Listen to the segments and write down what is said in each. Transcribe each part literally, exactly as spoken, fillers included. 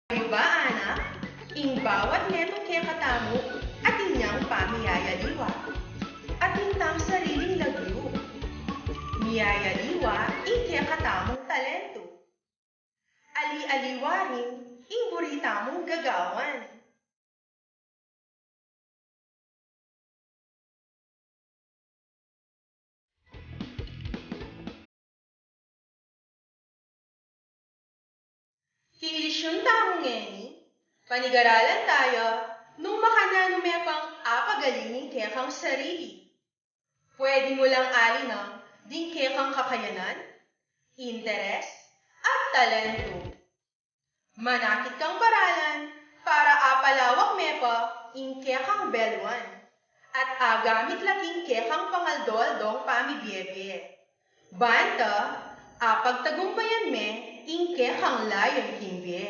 Kaybat na, ing bawat metung kekatamung atin yang pamiyayaliwa, atin tang sariling lagyu. Miyayaliwa ing kekatamung talentu. Ali-aliwa rin ing buri tamung gagawan. King lisyun tamung ngeni, panigaralan taya nung makananu me pang apagaling ing kekang sarili. Pwede mu lang alinan ding kekang kakayanan, interes, at talentu. Manakit kang paralan para apalawak me pa ing kekang beluan at agamit la king kekang pangaldo-aldong pamibie-bie. Banta apagtagumpayan me ing kekang layun king bie.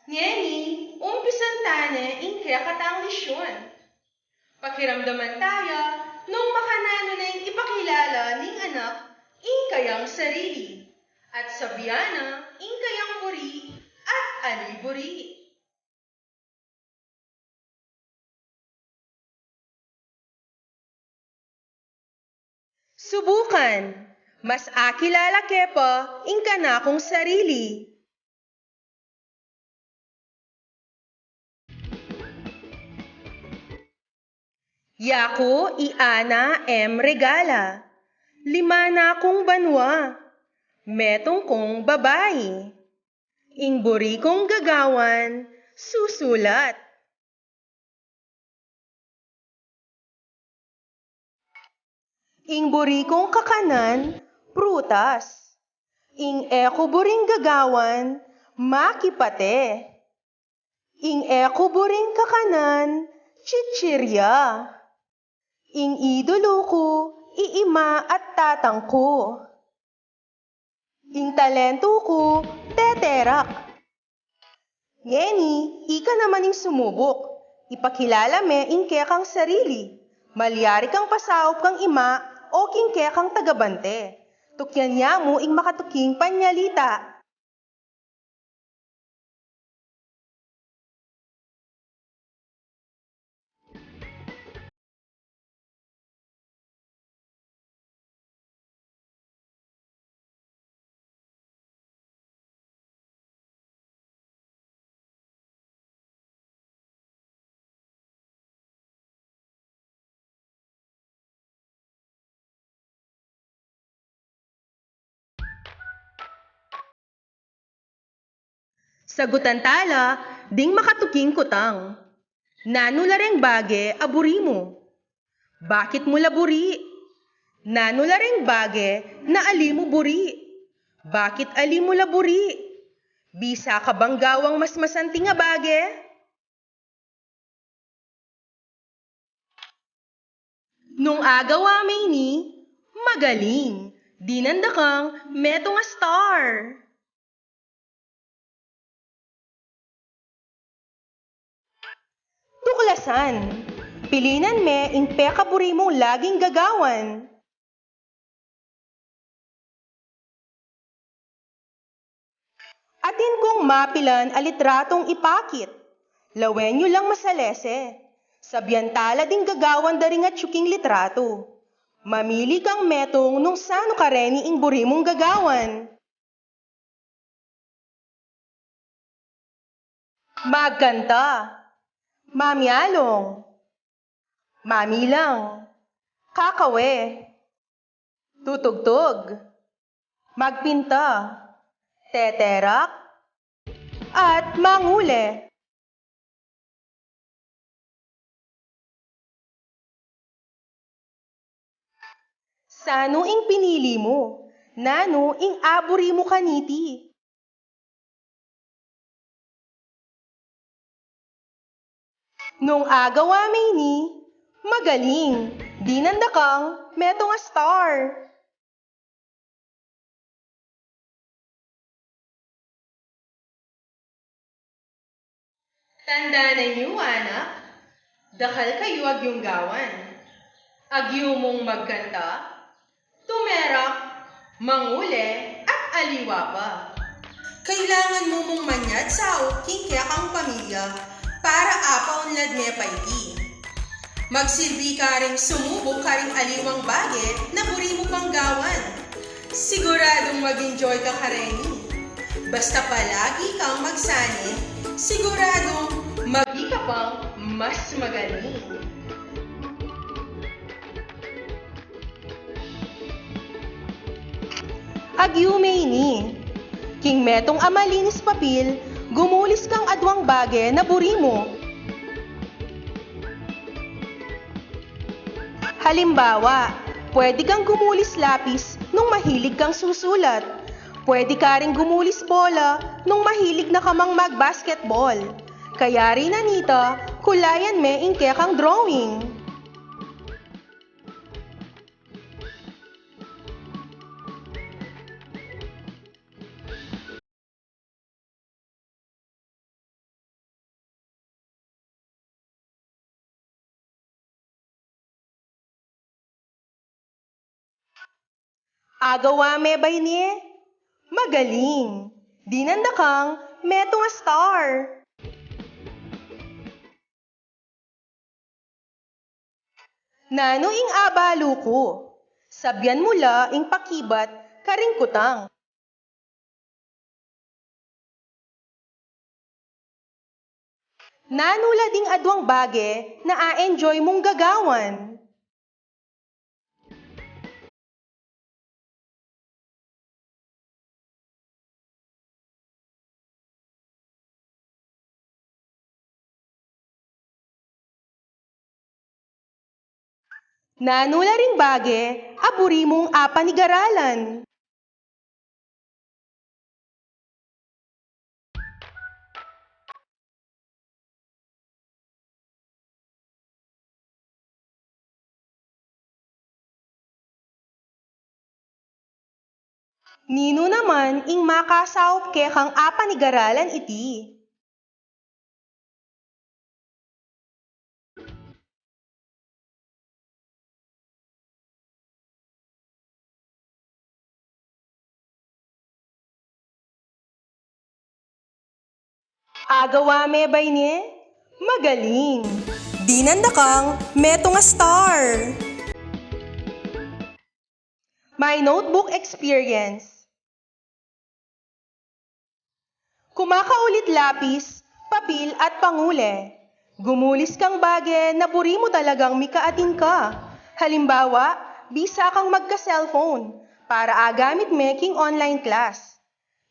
Ngeni, umpisan ta ne ing kekatang lisyun. Pakiramdaman taya nung makananu neng ipakilala ning anak ing kayang sarili, at sabian na ing kayang buri at ali buri. Subukan, mas akilala ke pa ing kanakung sarili. Yaku i Ana M. Regala. Lima na kung banua. Metung kung babai. Ing buri kung gagawan, susulat. Ing buri kung kakanan, prutas. Ing e ku buring gagawan, makipate. Ing e ku buring kakanan, chichirya. Ing idulu ku, i ima at tatang ku. Ing talentu ku, teterak. Ngeni, ika naman ing sumubuk. Ipakilala me ing kekang sarili. Malyari kang pasaup kang ima o king kekang tagabante. Tukyan ya mu ing makatuking panyalita. Sagutan tala ding makatuking kutang. Nanu la reng bage a buri mu? Bakit mu la buri? Nanu la reng bage na ali mu buri? Bakit ali mu la buri? Bisa ka bang gawang mas masanting a bage? Nung agawa me ini, magaling. Dinan da kang metung a star. Tuklasan. Pilinan me ing pekaburi mung laging gagawan. Atin kung mapilan a litratung ipakit. Lawen yu lang masalese. Sabian tala ding gagawan da ring atyu king litratu. Mamili kang metung nung sanu kareni ing buri mung gagawan. Magkanta. Mamialung. Mamilang. Kakawe. Tutugtug. Magpinta. Teterak. At mangule. Sanu ing pinili mu? Nanu ing aburi mu kaniti? Nung agawa me ini, magaling. Dinan da kang metung a star. Tandanan yu, anak, Dakal kayu agyung gawan. Agyu mung magkanta, tumerak, manguli, at aliwa pa. Kailangan mu mung manyad saup king kekang pamilya para apaunlad me pa iti. Magsilbi karing sumubuk karing aliwang bage na buri mu pang gawan. Siguradung mag-enjoy ka kareni. Basta palagi kang magsane, siguradung maging ka pang mas magaling. Agyu me ini. King metung a malinis papil, gumulis kang aduang bage na buri mu. Halimbawa, pwede kang gumulis lapis nung mahilig kang susulat. Pwede ka ring gumulis bola nung mahilig na ka mang mag-basketball. Kayari na nita, kulayan me ing kekang drawing. Agawa me ba ini? Magaling! Dinan da kang metung a star! Nanu ing abalu ku? Sabian mu la ing pakibat karing kutang. Nanu la ding aduang bage na a-enjoy mung gagawan? Nanu la ring bage a buri mung apanigaralan? Ninu naman ing makasaup kekang apanigaralan iti? Agawa me ba ini? Magaling! Dinan da kang metung a star! My notebook experience. Kumakaulit lapis, papil, at panguli. Gumulis kang bage na buri mu talagang mikaatin ka. Halimbawa, bisa kang magka-cellphone para agamit me king online class.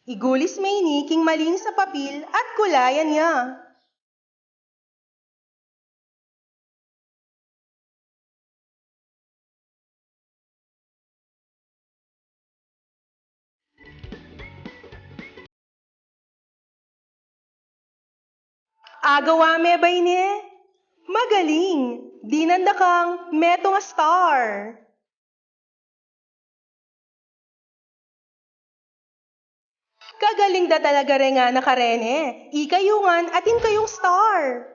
Igulis me ini king malinis a papil at kulayan ya. Agawa me ba ini? Magaling! Dinan da kang metung a star! Kagaling da talaga reng anak a reni. Ikayu ngan atin kayung star.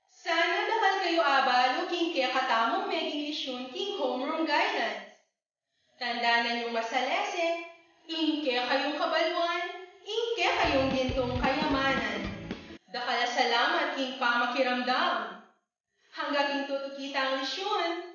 Sana dakal kayu abalu king kekatamung meging lesyun king homeroom guidance. Tandanan yung masalese, ing kekayung kabaluan, ing kekayung gintung kayamanan. Dakal a salamat king pamakiramdam. Hanggang king tutu kitang lesyun.